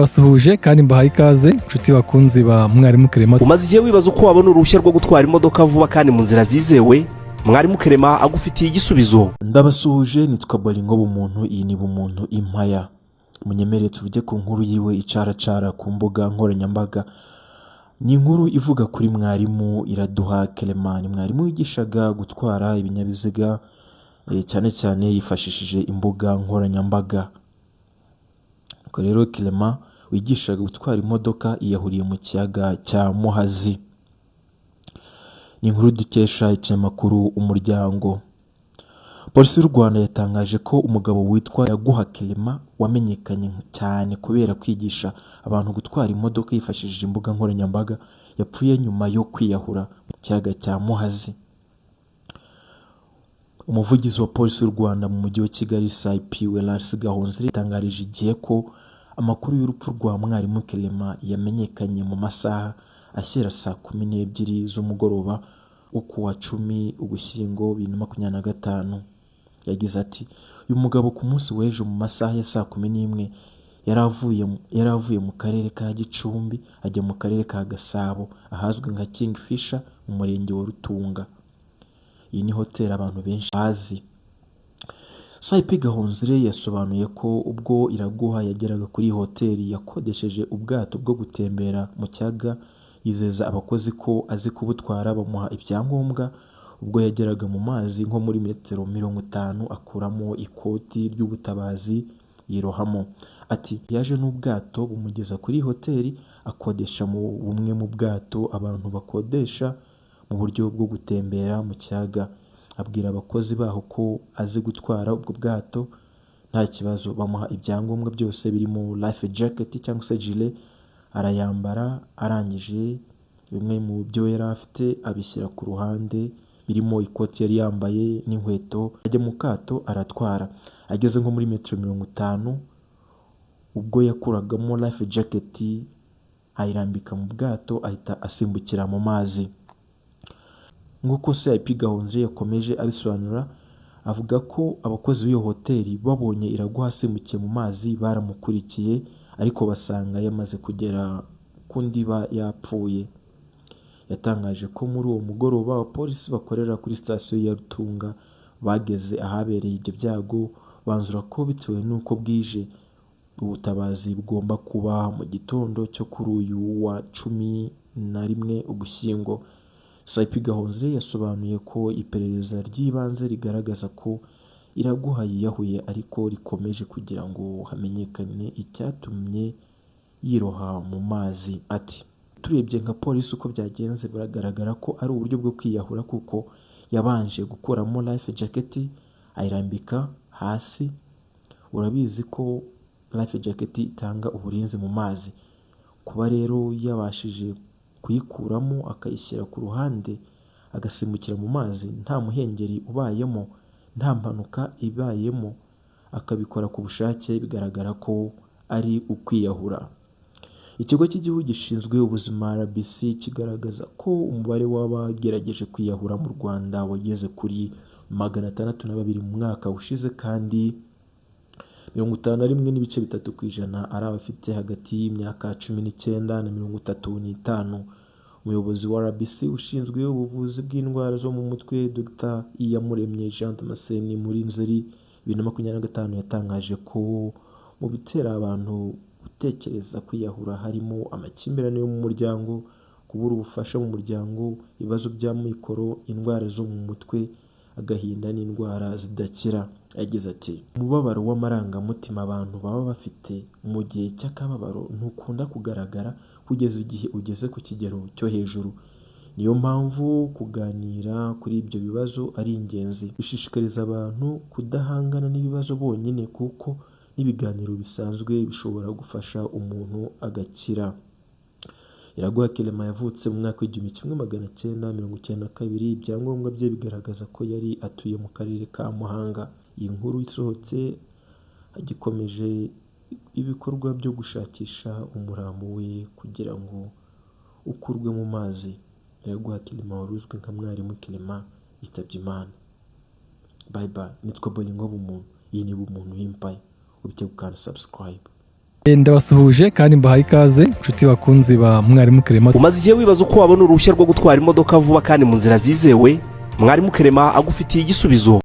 Basuhuje kandi mbahaye ikaze, inshuti bakunzi ba Mwarimu Clement. Umaze igihe wibaza uko wabona uruhushya rwo gutwara imodoka vuba kandi mu nzira zizewe? Mwarimu Clement agufitiye igisubizo. Ndabasuhuje, nitwa Bolingo Bumuntu, iyi ni Bumuntu Impaya. Munyemerere tuvuge ku nkuru yiwe icaracara ku mbuga nkoranyambaga. Ni inkuru ivuga kuri mwarimu Iraduha Clement. Ni mwarimu wigishaga gutwara ibinyabiziga, cyane cyane yifashishije imbuga nkoranyambaga. Ubwo rero Clement wigishaga gutwara imodoka yiyahuriye mu kiyaga cya Muhazi. Ni inkuru dukesha ikinyamakuru Umuryango. Polisi y'u Rwanda yatangaje ko umugabo witwa Iraguha Clement, wamenyekanye cyane kubera kwigisha abantu gutwara imodoka yifashishije imbuga nkoranyambaga, yapfuye nyuma yo kwiyahura mu kiyaga cya Muhazi. Umuvugizi wa Polisi y'u Rwanda mu Mujyi wa Kigali, CIP Wellars Gahonzire, yatangarije Igihe ko amakuru y'urupfu rwa mwarimu Clement yamenyekanye mu masaha ashyira saa 12 z'umugoroba wo ku wa 10 Ugushyingo 2025. Yagize ati: "Uyu mugabo ku munsi w'ejo mu masaha ya saa 11 yari avuye mu karere ka Gicumbi ajya mu karere ka Gasabo, ahazwi nka Kingfisher mu murenge wa Rutunga. Iyi ni hoteli abantu benshi bazi." CIP Gahonzire yasobanuye ko ubwo Iraguha yageraga kuri iyi hoteli, yakodesheje ubwato bwo gutembera mu kiyaga, yizeza abakozi ko azi kubutwara, bamuha ibyangombwa. Ubwo yageraga mu mazi nko muri metero 50, akuramo ikoti ry'ubutabazi yirohamo. Ati: "Yaje n'ubwato bumugeza kuri iyi hoteli, akodesha mu bumwe mu bwato abantu bakodesha mu buryo bwo gutembera mu kiyaga, abwira abakozi baho ko azi gutwara ubwo bwato nta kibazo, bamuha ibyangombwa byose birimo life jacket cyangwa se gilet, arayambara, arangije bimwe mu byo yari afite abishyira ku ruhande, birimo ikoti yari yambaye n'inkweto, ajya mu kato aratwara. Ageze nko muri metero 50, ubwo yakuragamo life jacket ayirambika mu bwato, ahita asimbukira mu mazi." Nk'uko CIP Gahonzire yakomeje abisobanura, avuga ko abakozi b'iyo hoteli babonye Iraguha asimbukiye mu mazi baramukurikiye, ariko basanga yamaze kugera ku ndiba yapfuye. Yatangaje ko muri uwo mugoroba abapolisi bakorera kuri sitasiyo ya Rutunga bageze ahabereye ibyo byago, banzura ko bitewe n'uko bwije ubutabazi bugomba kuba mu gitondo cyo kuri uyu wa 11 Ugushyingo. CIP Gahonzire yasobanuye ko iperereza ry'ibanze rigaragaza ko Iraguha yiyahuye, ariko rikomeje kugira ngo hamenyekane icyatumye yiroha mu mazi. Ati: "Turebye nka polisi uko byagenze, biragaragara ko ari uburyo bwo kwiyahura, kuko yabanje gukuramo life jacket ayirambika hasi. Urabizi ko life jacket itanga uburinzi mu mazi. Kuba rero yabashije kuyikuramo akayishyira ku ruhande, agasimbukira mu mazi nta muhengeri ubayemo, nta mpanuka ibayemo, akabikora ku bushake, bigaragara ko ari ukwiyahura." Ikigo cy'Igihugu gishinzwe Ubuzima, RBC, kigaragaza ko umubare w'abagerageje kwiyahura mu Rwanda wageze kuri 602 mu mwaka ushize, kandi 51.3% ari abafite hagati y'imyaka 19 na 35. Umuyobozi wa RBC ushinzwe ubuvuzi bw'indwara zo mu mutwe, Dr Iyamuremye Jean Damascene, muri Nzeri 2025 yatangaje ko mu bitera abantu gutekereza kwiyahura harimo amakimbirane yo mu muryango, kubura ubufasha mu muryango, ibibazo by'amikoro, indwara zo mu mutwe, agahinda n'indwara zidakira. Yagize ati: "Umubabaro w'amarangamutima abantu baba bafite mu gihe cy'akababaro ntukunda kugaragara kugeza igihe ugeze ku kigero cyo hejuru. Niyo mpamvu kuganira kuri ibyo bibazo ari ingenzi. Dushishikariza abantu kudahangana n'ibibazo bonyine, kuko n'ibiganiro bisanzwe bishobora gufasha umuntu agakira." Iraguha Clement yavutse mu mwaka w'1992. Ibyangombwa bye bigaragaza ko yari atuye mu karere ka Muhanga. Iyi nkuru isohotse hagikomeje ibikorwa byo gushakisha umurambo we kugira ngo ukurwe mu mazi. Iraguha Clement wari uzwi nka Mwarimu Clement yitabye Imana. Bye bye, nitwa Bolingo Bumuntu, iyi ni Bumuntu Empire, ubite gukanda subscribe. Ndabasuhuje kandi mbahaye ikaze, inshuti bakunzi ba Mwarimu Kerema. Umaze igihe wibaza uko wabona uruhushya rwo gutwara imodoka vuba kandi mu nzira zizewe? Mwarimu Kerema agufitiye igisubizo.